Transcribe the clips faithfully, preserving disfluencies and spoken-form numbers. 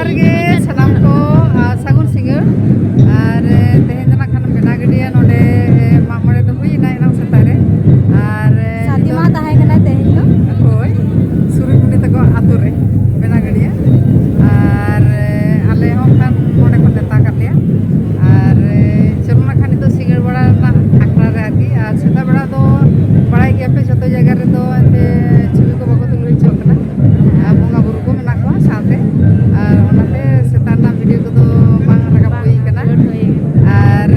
ᱡᱚᱦᱟᱨ ᱜᱮ ᱥᱟᱱᱟᱢ ᱠᱚ, ᱟᱨ ᱥᱟᱹᱜᱩᱱ ᱥᱤᱸᱜᱟᱹᱲ᱾ ᱟᱨ, ᱮ, ᱛᱮᱦᱮᱧ ᱫᱚ ᱱᱟᱜ ᱠᱷᱟᱱ ᱵᱮᱱᱟᱜᱟᱹᱰᱤᱭᱟᱹ ᱱᱚᱰᱮ, ᱮ, ᱢᱟᱜ ᱢᱚᱬᱮ ᱫᱚ ᱦᱩᱭ ᱮᱱᱟ ᱮᱱᱟᱝ ᱥᱮᱛᱟᱜ ᱨᱮ᱾ ᱟᱨ, ᱮ, ᱥᱟᱛᱤ ᱱᱤᱛᱚᱜ ᱢᱟ ᱛᱟᱦᱮᱸ ᱠᱟᱱᱟ ᱛᱮᱦᱮᱧ ᱫᱚ᱾ ᱦᱳᱭ, ᱥᱩᱨᱩᱡᱢᱩᱱᱤ ᱛᱟᱠᱚ ᱟᱛᱳ ᱨᱮ ᱵᱮᱱᱟᱜᱟᱹᱰᱤᱭᱟᱹ᱾ ᱟᱨ, ᱮ, ᱟᱞᱮ ᱦᱚᱸ ᱠᱷᱟᱱ ᱱᱚᱰᱮ ᱠᱚ ᱱᱮᱣᱛᱟ ᱠᱟᱫ ᱞᱮᱭᱟ᱾ ᱟᱨ, ᱮ, ᱪᱚᱞᱚ ᱱᱟᱜ ᱠᱷᱟᱱ ᱱᱤᱛᱚᱜ ᱥᱤᱸᱜᱟᱹᱲ ᱵᱮᱲᱟ ᱨᱮᱱᱟᱜ ᱟᱠᱷᱲᱟ ᱨᱮ ᱟᱨᱠᱤ᱾ ᱟᱨ ᱥᱮᱛᱟᱜ ᱵᱮᱲᱟ ᱫᱚ ᱵᱟᱲᱟᱭ ᱜᱮᱭᱟᱯᱮ, ᱡᱚᱛᱚ ᱡᱟᱭᱜᱟ ᱨᱮᱫᱚ ᱮᱱᱛᱮ ᱪᱷᱚᱵᱤ ᱠᱚ ᱵᱟᱠᱚ ᱛᱩᱞᱟᱹᱣ ᱦᱚᱪᱚᱣᱟᱜ ᱠᱟᱱᱟ᱾ ᱟᱨ ᱵᱚᱸᱜᱟ ᱵᱩᱨᱩ ᱠᱚ ᱢᱮᱱᱟᱜ ᱠᱚᱣᱟ ᱥᱟᱶᱛᱮ᱾ ᱟᱨ ᱚᱱᱟᱛᱮ ᱥᱮᱛᱟᱜ ᱨᱮᱱᱟᱜ ᱵᱷᱤᱰᱤᱭᱳ ᱠᱚᱫᱚ ᱵᱟᱝ ᱨᱟᱠᱟᱵ ᱦᱩᱭ ᱠᱟᱱᱟ᱾ ᱟᱨ,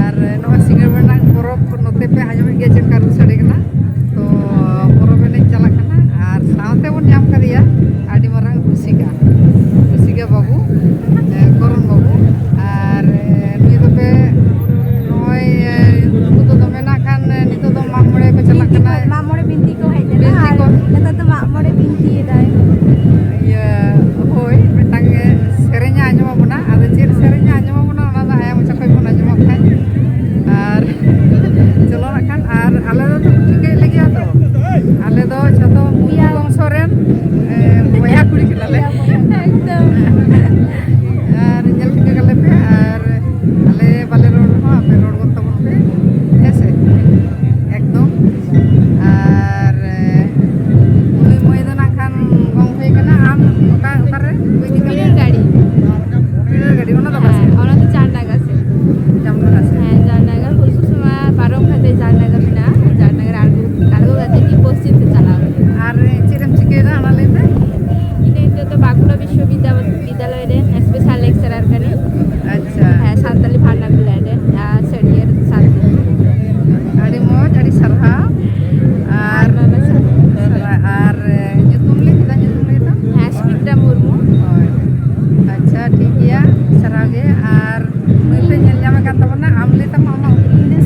ᱟᱨ ᱱᱚᱣᱟ ᱥᱤᱸᱜᱟᱹᱲ ᱵᱮᱲᱟ ᱨᱮᱱᱟᱜ ᱯᱚᱨᱚᱵᱽ ᱱᱚᱛᱮ ᱯᱮ ᱟᱸᱡᱚᱢᱮᱫ ᱜᱮᱭᱟ ᱪᱮᱫ ᱞᱮᱠᱟ ᱨᱩ ᱥᱟᱰᱮ ᱠᱟᱱᱟ᱾ ᱛᱚ ᱯᱚᱨᱚᱵᱽ ᱮᱱᱮᱡ ᱪᱟᱞᱟᱜ ᱠᱟᱱᱟ᱾ ᱟᱨ ᱥᱟᱶᱛᱮ ᱵᱚᱱ ᱧᱟᱢ ᱠᱟᱫᱮᱭᱟ ᱟᱹᱰᱤ ᱢᱟᱨᱟᱝ ᱨᱩᱥᱤᱠᱟ, ᱨᱩᱥᱤᱠᱟ ᱵᱟᱹᱵᱩ, ᱮ, ᱠᱚᱨᱚᱱ ᱵᱟᱹᱵᱩ᱾ ᱟᱨ, ᱮ, ᱱᱩᱭ ᱫᱚᱯᱮ ᱱᱚᱜᱼᱚᱭ, ᱮ, ᱩᱱᱠᱩ ᱫᱚ ᱫᱚᱢᱮ ᱱᱟᱜ ᱠᱷᱟᱱ, ᱮ, ᱱᱤᱛᱚᱜ ᱫᱚ ᱢᱟᱜ ᱢᱚᱬᱮ ᱠᱚ ᱪᱟᱞᱟᱜ ᱵᱤᱱᱛᱤ ᱠᱟᱱᱟ᱾ ᱠᱚ, ᱢᱟᱜ ᱢᱚᱬᱮ ᱵᱤᱱᱛᱤ ᱠᱚ ᱦᱮᱡ ᱞᱮᱱᱟ᱾ ᱵᱤᱱᱛᱤ ᱟᱨ ᱠᱚ᱾ ᱱᱤᱛᱚᱜ ᱫᱚ ᱢᱟᱜ ᱢᱚᱬᱮ ᱵᱤᱱᱛᱤᱭᱮᱫᱟᱭ᱾ ᱤᱭᱟᱹ, ᱦᱳᱭ, ᱢᱤᱫᱴᱟᱝ, ᱮ, ᱥᱮᱨᱮᱧᱮ ᱟᱸᱡᱚᱢ ᱟᱵᱚᱱᱟ᱾ ᱟᱫᱚ ᱪᱮᱫ ᱥᱮᱨᱮᱧᱮ ᱟᱸᱡᱚᱢ ᱟᱵᱚᱱᱟ, ᱚᱱᱟ ᱫᱚ ᱟᱭᱟᱜ ᱢᱚᱪᱟ ᱠᱷᱚᱱ ᱵᱚᱱ ᱟᱸᱡᱚᱢᱟ ᱠᱷᱟᱱ᱾ ᱟᱨ ᱪᱚᱞᱚ ᱱᱟᱜ ᱠᱷᱟᱱ, ᱟᱨ ᱟᱞᱮ ᱫᱚ ᱴᱷᱤᱠᱟᱹᱭᱮᱫ ᱞᱮᱜᱮᱭᱟ ᱛᱚ, ᱟᱞᱮ ᱫᱚ ᱡᱷᱚᱛᱚ ᱢᱩᱨᱢᱩ ᱵᱚᱝᱥᱚ ᱨᱮᱱ, ᱮ, ᱵᱚᱭᱦᱟ ᱠᱩᱲᱤ ᱠᱟᱱᱟᱞᱮ᱾ ᱮᱠᱫᱚᱢ᱾ ᱟᱨ ᱧᱮᱞ ᱴᱷᱤᱠᱟᱹ ᱠᱟᱞᱮ ᱯᱮ, ᱟᱨ ᱟᱞᱮ ᱵᱟᱞᱮ ᱨᱚᱲ ᱨᱮᱦᱚᱸ ᱟᱯᱮ ᱨᱚᱲ ᱜᱚᱫ ᱛᱟᱵᱚᱱ ᱯᱮ, ᱦᱮᱸ ᱥᱮ? ᱮᱠᱫᱚᱢ᱾ ᱟᱨ, ᱮ, ᱩᱱᱤ ᱢᱟᱹᱭ ᱫᱚ ᱱᱟᱜ ᱠᱷᱟᱱ ᱜᱚᱝ ᱦᱩᱭ ᱠᱟᱱᱟ᱾ ᱟᱢ ᱚᱠᱟ, ᱚᱠᱟᱨᱮ ᱠᱚ ᱤᱫᱤ ᱠᱟᱢᱟ? ᱵᱤᱨᱟᱹᱨ ᱜᱟᱲᱤ᱾ ᱵᱤᱨᱟᱹᱨ ᱜᱟᱲᱤ, ᱚᱱᱟ ᱫᱚ ᱚᱠᱟ ᱥᱮᱫ? ᱦᱮᱸ, ᱚᱱᱟ ᱫᱚ ᱡᱟᱢᱱᱟᱜᱟᱨ ᱥᱮᱫ᱾ ᱡᱟᱢᱱᱟᱜᱟᱨ ᱥᱮᱫ᱾ ᱦᱮᱸ, ᱡᱟᱢᱱᱟᱜᱟᱨ ᱯᱷᱩᱞᱠᱩᱥᱢᱟ ᱯᱟᱨᱚᱢ ᱠᱟᱛᱮ ᱡᱟᱢᱱᱟᱜᱟᱨ ᱢᱮᱱᱟᱜᱼᱟ᱾ ᱡᱟᱢᱱᱟᱜᱟᱨ ᱟᱬᱜᱚ, ᱟᱬᱜᱚ ᱠᱟᱛᱮ ᱜᱮ ᱯᱚᱥᱪᱤᱢ ᱥᱮᱫ ᱪᱟᱞᱟᱣ ᱦᱩᱭᱩᱜᱼᱟ᱾ ᱟᱨ ᱪᱮᱫ ᱮᱢ ᱪᱤᱠᱟᱹᱭᱮᱫᱟ, ᱚᱱᱟ ᱞᱟᱹᱭ ᱢᱮ? ᱤᱧ ᱫᱚ ᱱᱤᱛᱚᱜ ᱫᱚ ᱵᱟᱸᱠᱩᱲᱟ ᱵᱤᱥᱥᱚᱵᱤᱫᱽᱭᱟᱞᱚᱭ ᱨᱮ special lecturer ᱠᱟᱹᱱᱟᱹᱧ᱾ ᱟᱪᱪᱷᱟ᱾ ᱦᱮᱸ, ᱥᱟᱱᱛᱟᱞᱤ vernacular ᱨᱮ, ᱟᱨ ᱥᱟᱹᱨᱤᱭᱟᱹ ᱥᱟᱱᱛᱟᱞᱤ᱾ ᱟᱹᱰᱤ ᱢᱚᱡᱽ, ᱟᱹᱰᱤ ᱥᱟᱨᱦᱟᱣ᱾ ᱟᱨ ᱟᱨ ᱵᱟᱵᱟ ᱥᱟᱨᱦᱟᱣ᱾ ᱥᱟᱨᱦᱟᱣ᱾ ᱟᱨ, ᱮ, ᱧᱩᱛᱩᱢ ᱞᱟᱹᱭ ᱠᱮᱫᱟ, ᱧᱩᱛᱩᱢ ᱞᱟᱹᱭ ᱛᱟᱢ? ᱦᱮᱸ, ᱥᱩᱢᱤᱛᱨᱟ ᱢᱩᱨᱢᱩ᱾ ᱦᱳᱭ᱾ ᱟᱪᱪᱷᱟ, ᱴᱷᱤᱠ ᱜᱮᱭᱟ, ᱥᱟᱨᱦᱟᱣ ᱜᱮ᱾ ᱟᱨ ᱱᱩᱭ ᱯᱮ ᱧᱮᱞ ᱧᱟᱢᱮ ᱠᱟᱱ ᱛᱟᱵᱚᱱᱟ, ᱟᱢ ᱞᱟᱹᱭ ᱛᱟᱢ ᱟᱢᱟᱜ ᱩᱯᱨᱩᱢ? ᱤᱧ ᱫᱚ